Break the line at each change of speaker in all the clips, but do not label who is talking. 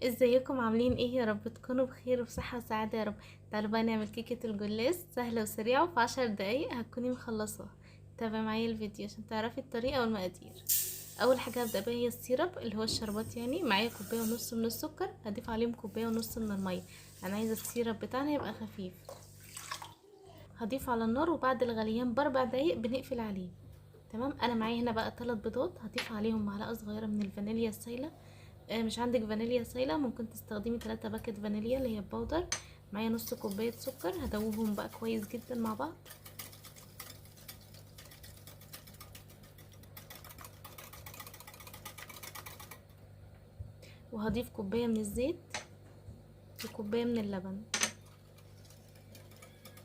ازيكم عاملين ايه؟ يا رب تكونوا بخير وبصحة وسعادة يا رب. تعالوا بقى نعمل كيكة الجلاش سهلة وسريعة، وفي 10 دقايق هتكوني مخلصاها. تابعي معايا الفيديو عشان تعرفي الطريقة والمقادير. اول حاجة هبدأ بيها هي ال syrup اللي هو الشربات. معايا كوباية ونص من السكر، هضيف عليهم كوباية ونص من المية. انا عايزة ال syrup بتاعنا يبقى خفيف. هضيف على النار، وبعد الغليان باربع دقايق بنقفل عليه. تمام. انا معايا هنا بقى 3 بيضات، هضيف عليهم معلقة صغيرة من الفانيليا السايلة. مش عندك فانيليا سايلة ممكن تستخدمي 3 باكت فانيليا اللي هي ال powder. معايا نص كوباية سكر، هدوبهم بقى كويس جدا مع بعض. وهضيف كوباية من الزيت وكوباية من اللبن.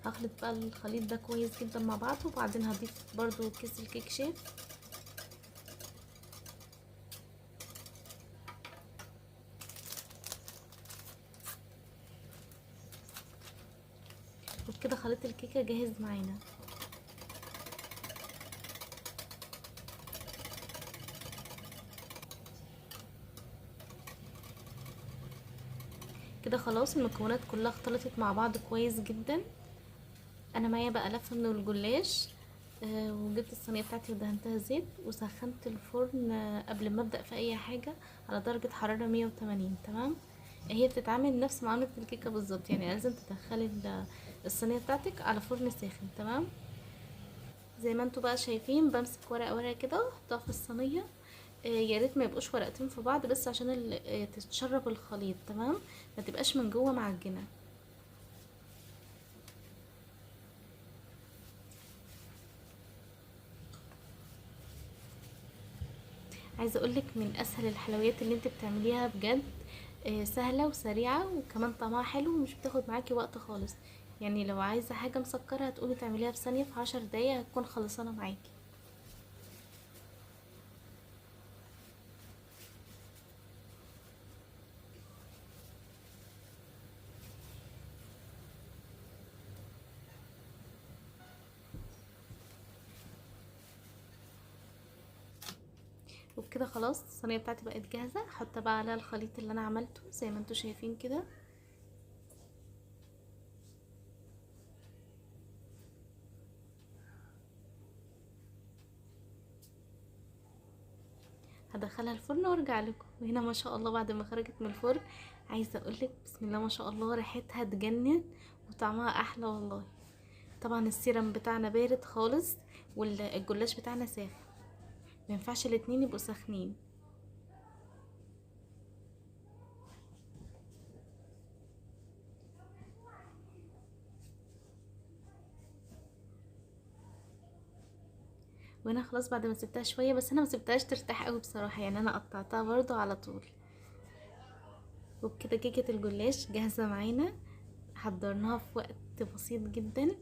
هخلط بقى الخليط ده كويس جدا مع بعض، وبعدين هضيف برضو كيس الكيك شيف. وبكده خليط الكيكة جاهز معانا. كده خلاص المكونات كلها اختلطت مع بعض كويس جدا. انا معايا بقى لفه من الجلاش، وجبت الصينية بتاعتي ودهنتها زيت، وسخنت الفرن قبل ما ابدا في اي حاجة على درجه حرارة 180. تمام. هي بتتعمل نفس معاملة الكيكه بالظبط، لازم تدخلي الصينية بتاعتك على فرن ساخن. تمام. زي ما انتوا بقى شايفين بمسك ورقة ورقة كده واحطها في الصينية. يا ريت ما يبقوش ورقتين في بعض، بس عشان تتشرب الخليط. تمام. ما تبقاش من جوه معجنه. عايزه اقولك من اسهل الحلويات اللي انت بتعمليها بجد، سهلة وسريعة وكمان طعمها حلو ومش بتاخد معاكي وقت خالص. لو عايزه حاجة مسكره هتقومي تعمليها في ثانية، في 10 دقايق هتكون خلصانه معاكي. وبكده خلاص الصينية بتاعتي بقت جاهزة. هحط بقى عليها الخليط اللي انا عملته زي ما انتوا شايفين كده. هدخلها الفرن وارجع لكم. وهنا ما شاء الله بعد ما خرجت من الفرن، عايزه اقولك بسم الله ما شاء الله ريحتها تجنن وطعمها احلى والله. طبعا السيرم بتاعنا بارد خالص والجلاش بتاعنا ساخن، ما ينفعش الاتنين يبقوا ساخنين. وهنا خلاص بعد ما سبتها شوية، بس انا ما سبتهاش ترتاح قوي بصراحة، انا قطعتها برضو على طول. وبكده كيكة الجلاش جاهزة معانا، حضرناها في وقت بسيط جدا.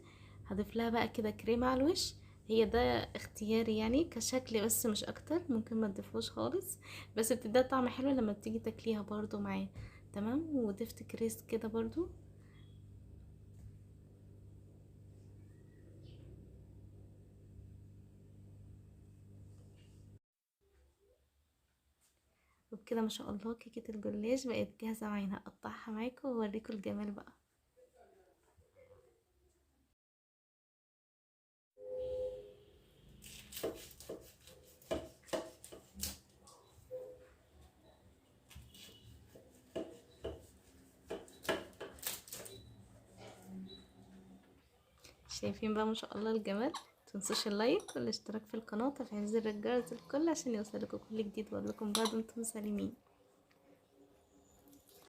هضيف لها بقى كده كريمة على الوش، هي ده اختياري كشكل بس مش اكتر، ممكن ما تضيفوش خالص، بس بتديها طعم حلو لما بتيجي تاكليها برضو معاه. تمام. وضفت كريس كده برضو. وبكده ما شاء الله كيكة الجلاش بقت جاهزة معانا. هقطعها معاكم واوريكم الجمال بقى. شايفين بقى ما شاء الله الجمال. متنسوش ال like والاشتراك في القناة وتفعيل زر الجرس الكل عشان يوصلكم كل جديد. واقول لكم بعد وانتم سالمين.